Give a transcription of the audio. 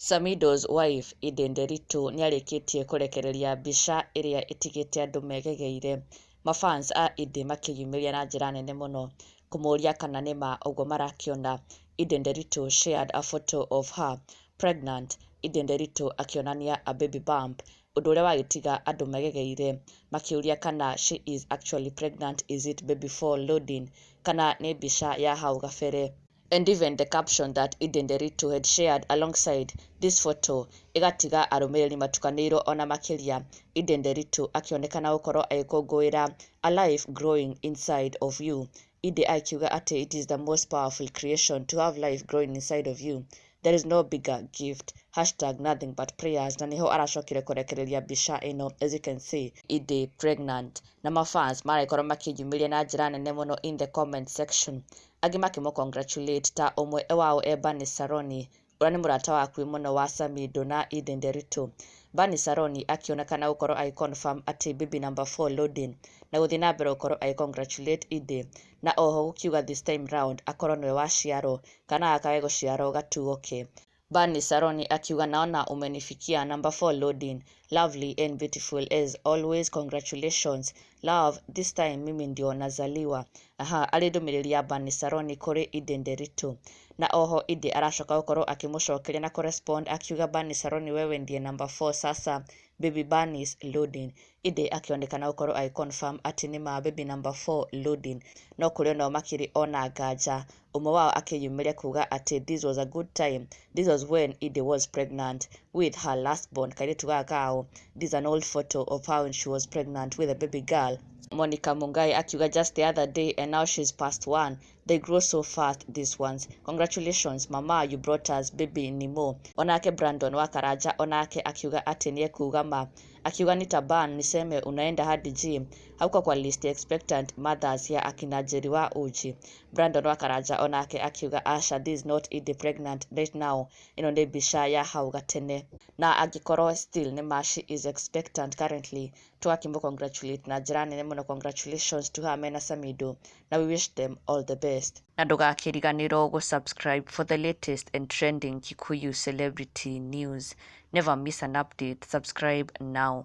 Samidoh's wife Edday Nderitu nĩarĩkĩtie kũrekereria mbica ĩrĩa ĩtigĩte andũ megegeire. Mafans a Edday makĩyumĩria na njĩra nene mũno kũmũria kana nĩma ũguo marakĩona. Edday Nderitu shared a photo of her pregnant. Edday Nderitu akĩonania a baby bump, ũndũ ũrĩa wagĩtiga andũ megegeire makĩũria kana she is actually pregnant, is it baby 4 loading, kana nĩ mbica ya hau gabere. And even the caption that Edday Nderitu had shared alongside this photo ĩgatiga arũmĩrĩri matukanĩirwo ona makĩria. Edday Nderitu akĩonekana gũkorwo agĩkũngũĩra a life growing inside of you. Edday akiuga atĩ it is the most powerful creation to have life growing inside of you. There is no bigger gift. #NothingButPrayers. Na niho aracokire kũrekereria mbica ĩno, as you can see, Edday pregnant, na mafans maragĩkorwo makĩyumĩria na njĩra nene mũno in the comment section, angĩ makĩmũ congratulate, ta ũmwe wao e Bernice Saroni, ũrĩa nĩ mũrata wa hakuhĩ mũno wa Samidoh na Edday Nderitu. Bernice Saroni akĩonekana gũkorwo agĩ confirm atĩ baby number 4 loading, na gũthiĩ na mbere gũkorwo agĩ congratulate Edday, na oho gũkiuga this time round akorwo nĩwe waciarwo kana gaka gegũciarwo gatuoke. Bernice Saroni akiuga, "Naona umenifikia, number 4 loading, lovely and beautiful as always, congratulations love, this time mimi ndio nazaliwa." Aha, arĩ ndũmĩrĩri ya Bernice Saroni kũrĩ Edday Nderitu. Na oho Edday aracoka gũkorwo akĩmũcokeria na correspond akiuga, "Bernice Saroni, wewe ndiye number 4 sasa, baby Bernice loading." Edday akĩonekana gũkorwo agĩ confirm atĩ nĩ ma baby number 4 loading, no kũrĩ onao makĩrĩ ona nganja, ũmwe wao akĩyumĩria kuga atĩ this was a good time, this was when Edday was pregnant with her last born, kairĩtu gaka kao. This is an old photo of her when she was pregnant with a baby girl. Monica Mungai akiuga, "Just the other day and now she's past one. They grow so fast, these ones. Congratulations mama, you brought us baby Nimo." Onake Brandon wa Karanja onake akiuga atĩ nĩekuga ma, akiuga, "Nitaban niseme unaenda hadi gym, hauko kwa list ya expectant mothers ya akina Jerry wa Uji." Brandon wa Karanja onake akiuga, "Asha, this is not Edday pregnant right now, ĩno nĩ mbica ya hau gatene." Na angĩkorwo still nĩ ma she is expectant currently, tũgakĩmũ congratulate na njĩra nene mũno. Congratulations to her mena Samidoh, na we wish them all the best. Na ndũgakĩriganĩrwo gũ-subscribe for the latest and trending Kikuyu celebrity news. Never miss an update. Subscribe now.